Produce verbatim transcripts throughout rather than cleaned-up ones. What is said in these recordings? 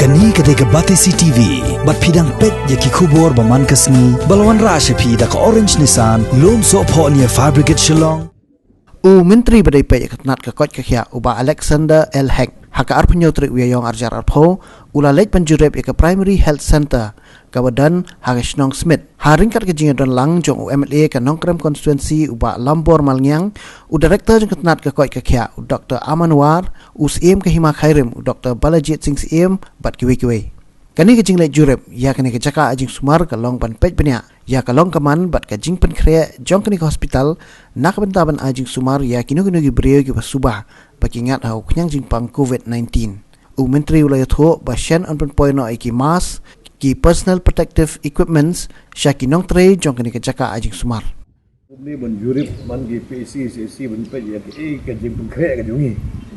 Kane ka dei ka Batesi T V, bad phi dang peit ïa ki khubor ba man ka sngi, ba la wanrah sha phi da ka Orange Nissan, Lumsohphoh near Fire Brigade Shillong. U Myntri ba dei peit ïa ka tnat ka koit ka khiah, u Bah Alexander L Hek, ha ka arphew tarik u Ïaïong arhajar arphew, u la leit ban jurip ïa ka Primary Health Centre kaba don ha ka shnong Smit. Ha ryngkat ka jingïadon lang jong u M L A ka Nongkrem Constituency, u Bah Lambor Malngiang, u Director jong ka tnat ka koit ka khiah, u Doktor Aman War, u Syiem ka Hima Khyrim, u Doktor Balajied Singh Syiem, bad kiwei kiwei. Kane ka jingleit jurip ïa kane ka jaka ai jingsumar ka long ban peit bniah ïa ka long ka man bad ka jingpynkhreh jong kane ka hospital, na ka bynta ban ai jingsumar ïa kino kino ki briew kiba suba ba ki ngat ha u khñiang jingpang COVID nineteen. U Myntri u la ïathuh ba shen yn pynpoi noh ïa ki mask, ki personal protective equipments sha ki nongtrei jong kane ka jaka ai jingsumar. Kumne ban jurip man ki P H C, C H C ban peit ïa ka, eh, ka jingpynkhreh ka jong ngi.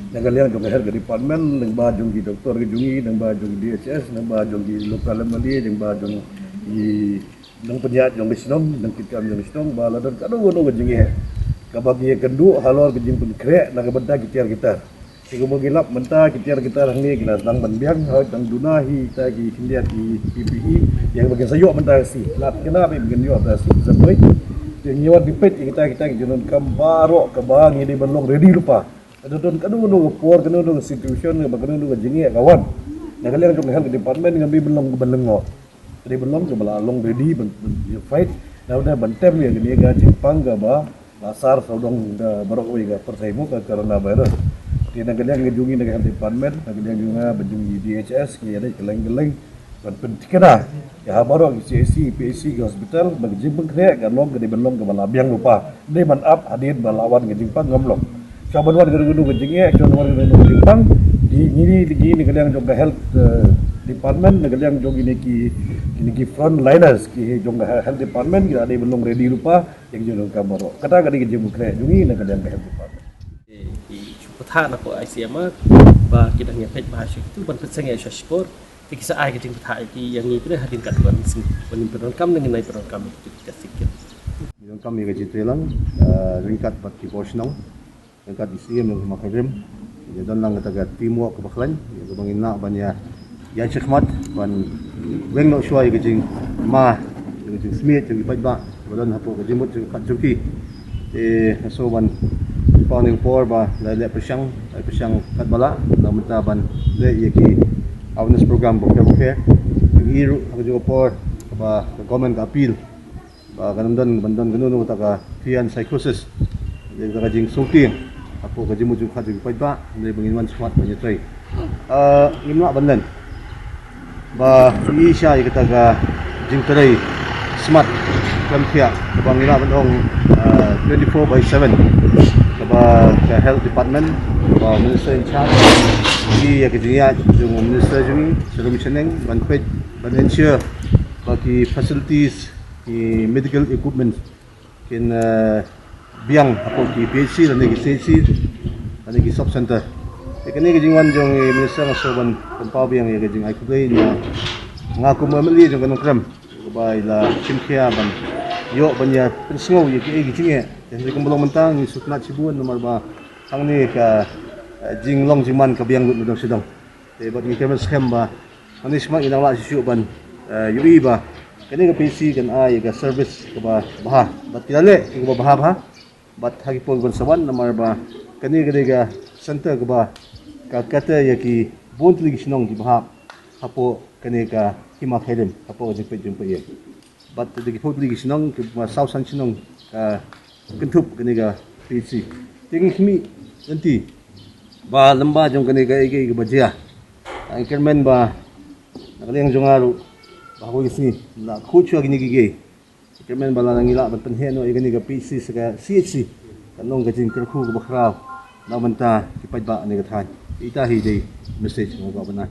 Na ka liang jong ka health ka department, nang ba jong ki doktor ka jong ngi, nang ba jong ki D H S, nang ba jong ki local M L A, nang ba jong ki nongpynïaid jong ka shnong, nang ki kam jong ka shnong, ba la don kano kano ka jingeh kaba ki ïakynduh halor ka jingpynkhreh na ka bynta ki tiar ki tar. Te kumba ngi lap mynta ki tiar ki tar hangne ki la dang ban biang, hooid dang duna hi kita ki khyndiat ki P P E, ïa kaba kin sa ïoh mynta ka sngi. Lad kane ba kin ïoh mynta ka sngi sa poi. Te ngi wan peit ïa kita, kita ki jingdonkam baroh kaba ngi dei ban long ready lypa. Ka don kano kano ka por, kano kano ka situation, kaba kano kano ka jingeh ka wan, na ka liang jong ka health department ngam dei ban long kaba lyngngoh. Ka dei ban long kaba la long ready ban, ban fight, na ka bynta ban tem ïa kane ka jingpang kaba la sar sawdong da baroh kawei ka pyrthei mo, ka coronavirus. Te na ka liang ka jong ngi na ka health department, na ka liang jong nga bad jong ngi D H S, ngi ïa leit kylleng kylleng ban pynthikna ïa ha baroh ki C H C, P H C, ki hospital, ba ka jingpynkhreh kan long, ka dei ban long kaba la biang lypa. Dei ban ap hadien ba la wan ka jingpang, ngam long. Shuwa ban wan kano kano ka jingeh, shuwa ban wan kano kano ka jingpang, ngi, ngi, ngi na ka liang jong ka health, eh, department, na ka liang jong kine ki, kine ki frontliners ki jong ka health department, ki la dei ban long ready lypa ïa ki jingdonkam baroh. Kata ka dei ka jingpynkhreh jong ngi na ka liang ka health department. Ki shu pynthikna ko I C M R ba ki dang ïa peit ba shu tu ban pynseng ïa shu shipor. Te ki sa ai ka jingpynthikna ïa ki ïa ngi, pynthikna hadien katto katne sngi. Ban pyndonkam, nang ngi nai pyndonkam ïa ki ka sikit. Ngi donkam ïa ka jingtreilang, eh, ryngkat bad ki bor shnong, ryngkat ki siem jong ka Hima Khyrim. Ïa don lang kata ka teamwork kaba khlaiñ, ïa kaba ngin lah ban ïa, ïa shakhmat ban weng noh shuwa ïa ka jingma, ïa ka jingsmit jong ki paidbah ba don hapoh ka jingmut jingpyrkhat jong ki. Te nga sngew ban pynpaw ïa ka por ba la leh pyrshang, la pyrshang katba lah na ka bynta ban leh ïa ki awareness program bapher bapher. Ngi ruh ha kajuh ka por ba ka government ka appeal ba kan ym don, ban don kano kano kata ka phrenesthesia psychosis, ïa kata ka jingsngewtieng hapoh ka jingmut jingpyrkhat jong ki paidbah, hynrei ba ngin wan shakhmat ban ïatrei. Ah, ngim lah ban len ba ngi shah ïa kata ka jingtrei smat khlem thiah, kaba ngi lah ban ong, ah, twenty-four by seven, kaba ka health department, kaba minister in charge, ngi ïa ka jingïaid jong u minister jong ngi, Sir Rymshaneng, ban peit, ban ensure ba ki facilities, ki medical equipments kin, eh, biang hapoh ki P H C lane ki C H C lane ki sub center. Te kane ka jingwan jong i minister nga sngew ban pynpaw biang ïa ka jingai khublei na nga kum u M L A jong ka Nongkrem, kaba i la shim khia ban ïoh ban ïa pynsngew ïa kiei ki jingeh. Te hynrei kumba long mynta ngi sngewtynnat shibun namar ba hangne ka, eh, jinglong jingman ka biang lut na dong sha dong. Te bad ngi kyrmen skhem ba hangne shakhmat ngin nang lah shuh shuh ban, eh, ïohi ba kane ka P H C kan ai ïa ka service kaba bha bad ki la leh ïa kaba bha bha. Bad ha ki por ban sa wan namar ba kane ka dei ka center kaba ka cater ïa ki bun tylli ki shnong kiba hap hapoh kane ka Hima Khyrim, hapoh ka jingpeit jingpeit ïa. Bad da ki phew tylli ki shnong, ki ma saw san shnong ka kynthup kane ka P H C. Te ngi khmih lynti ba lem bad jong kane kaei kaei kaba jia, ngi kyrmen ba na ka liang jong nga ruh ba ha kawei ka sngi la khuid shuwa kine kiei kiei. Ngi kyrmen ba lada ngi lah ban pynheh noh ïa kane ka P H C sha ka C H C, kan long ka jingkyrkhu kaba khraw na ka bynta ki paidbah ne ka thaiñ. Ita hi dei message nga kwah ban ai.